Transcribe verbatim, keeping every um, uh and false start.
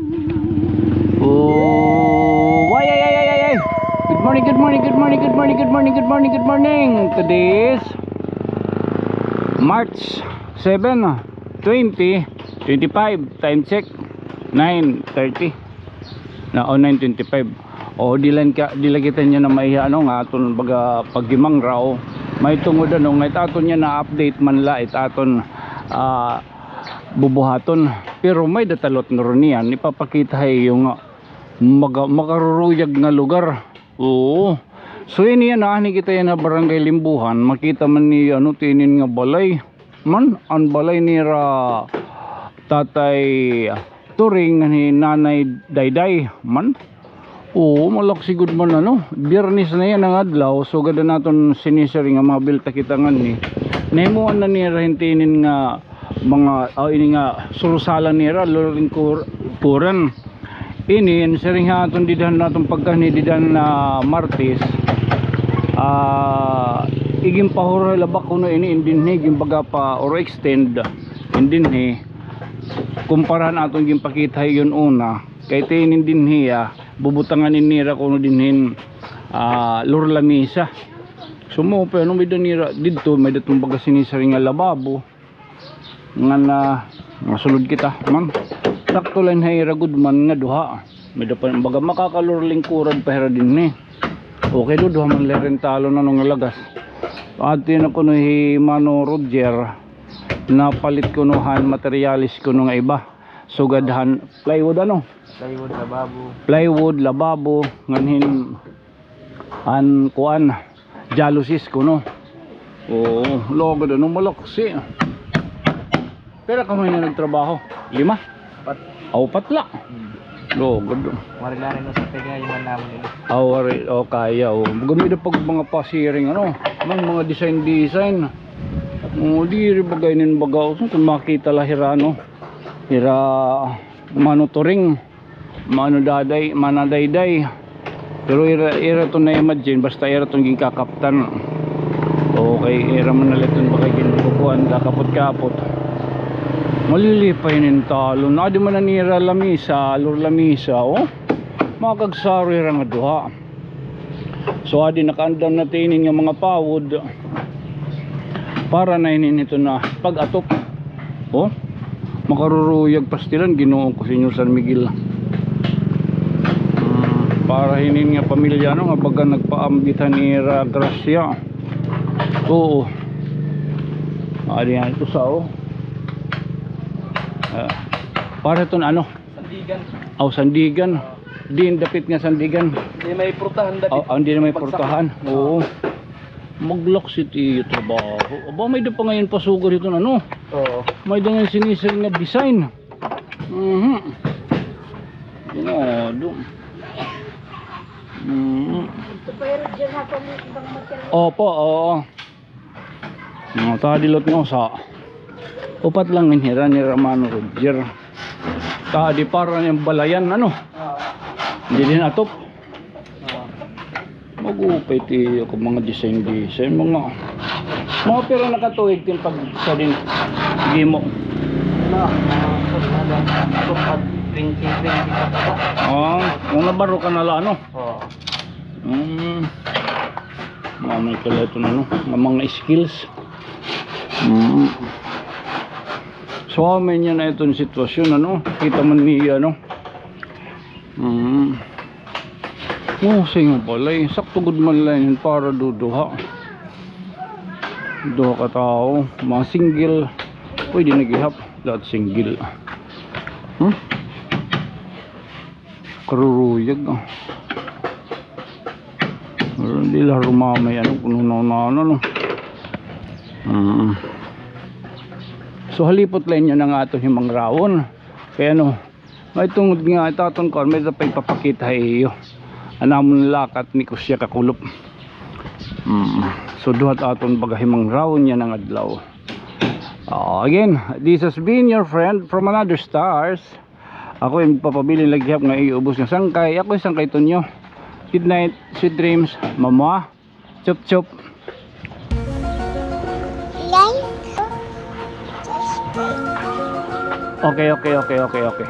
Oh, ay, ay, ay, ay, ay, ay. Good morning, good morning, good morning, good morning, good morning, good morning, good morning. Today is March seven, twenty twenty-five. Time check, nine thirty. Na, o, nine twenty-five. O, di la ka, di la kita niyo na maiha, ano, nga aton baga paghimangraw. May tungod, ano, nga it aton niya na update man la, it aton, ah, bubuhaton. Pero may-ada ta lutno niyan, ipapakita ha iyo nga maga-, makaruruyag nga lugar. Oo. So, ini yana, anhi kita yana ha Barangay Limbuhan, makita man niyo, ano, tinin nga balay. Man, an balay nira Tatay Turing ngan hi Nanay Dayday man. Oo, malaksi gud man, ano. Biyernes na yana nga adlaw, sugad an aton sinisiring nga mga bilta kita nganhi. Nahimuan na nira hin tinin nga mga, ah, ini nga surusalan nira, lulingkuran. Ini, siring ha aton dida han aton pagkanhi dida han, ah, Martes. Ah, iginpahuro la ba kuno ini in dinhi, ginbaga pa or extend in dinhi. Kumpara han aton ginpakita ha iyo una. Kay tinin dinhi, ah, bubutangan ini nira kuno dinhi hin, ah, lur lamisa. Sumupay, ano, may-ada nira didto, may-ada iton baga sinisiring nga lababo. Ngan, ah, masulod kita, man. Sakto la ha ira gud man nga duha. May-ada pa, baga makakalur lingkuran pa hira dinhi. Okay, duduha man la hira hin talon, ano, nga lagas. Adto na kuno hi Mano Roger, napalit kuno han materyales kuno nga iba. Sugad han plywood, ano? Plywood, lababo. Plywood, lababo, ngan hin an kuan, jalousies kuno. Oo, lugod, ano, malaksi. Pira kamo nga nagtrabaho? Lima? Apat. Aw, apat la. Hmm. Lugod. Mari la rin sa pega, yung man naman yun. Aw, wari, o, kaya, o. Gamit pa mga pasiring, ano, man, mga design-design. O, diri bagay nin baga, o, kun makita la hira, ano, hira Mano Turing. Mano Daday, Mana Dayday. Pero ira, ira to na-imagine, basta ira to ginkakaptan. Okay, ira man na la iton baga ginkukuan, kakapot-kapot. Malilipay nin talon. Adi man an ira lamisa, lur lamisa, o. Makakagsaro ira nga duha. So, adi nakaandam na tinin nga mga pawod. Para na ini hito na pag-atop. O, makaruruyag pastilan, Ginoo ko, Señor San Miguel. Hmm, para hinin nga pamilya, ano, nga baga nagpaambit han ira grasya. Oo. Adi nga ito sa, o. Ah, para iton, ano, Sandigan. Aw, Sandigan. Diin dapit nga Sandigan? Di may purtahan dapit. Aw, aw, di na may purtahan. Oo. Maglaksi it iyo trabaho. Aba, may-ada pa ngay-an pasugad hiton, ano? Oo. May-ada ngay-an sinisiring nga design. Mhm. Ginoo. Mhm. Opo, oo. Mga tadi lot nga usa. Upat la ngay-an hira ni Hermano Roger. Tadi para niyang balayan, ano? Didi hin atop. Mag-upay it iyo mga design-design, mga, mga pira na ka tuig it im pag sa din gimo. Na, ah, twenty twenty. Ah, una baro ka na la, ano? Oo. Mm. Mga may kala ito na, no? Nga mga skills. Mm. So, may niya na iton sitwasyon, ano? Kita man niya, ano? Mm. O, sige pala, eh. Sakto gud man la ini para duduha. Duha ka tawo. Mga single. Pwede na gihap. Lahat single. Hmm? Karuruyag, o. Pero di la rumamay, ano, kun ano, ano, ano. Mm. So, halipot la inyo na nga aton himangrawon. Kay ano, may tungod nga it aton kuan, may-ada pa ipapakita ha iyo. An amon lakat ni Kusya Kakulop. Mm. So, duha it aton baga himangrawon yana nga adlaw. Ah, again, this has been your friend from another stars. Ako it im pagpabilin la gihap nga iyo ubos nga sangkay. Ako it sangkay Tonyo. Good night, sweet dreams, mama. Chup, chup. Okay, okay, okay, okay, okay.